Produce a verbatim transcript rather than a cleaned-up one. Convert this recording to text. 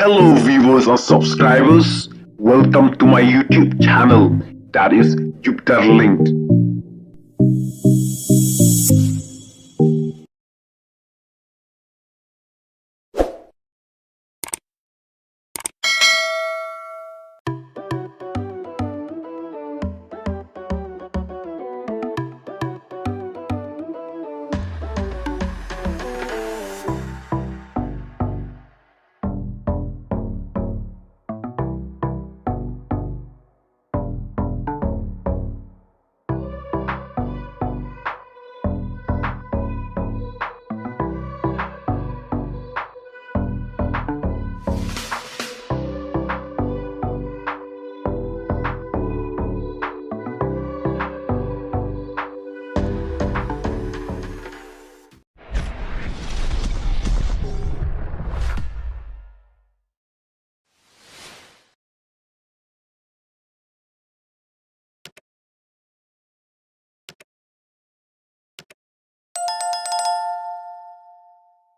Hello viewers and subscribers, welcome to my YouTube channel, that is Jupiter Linked.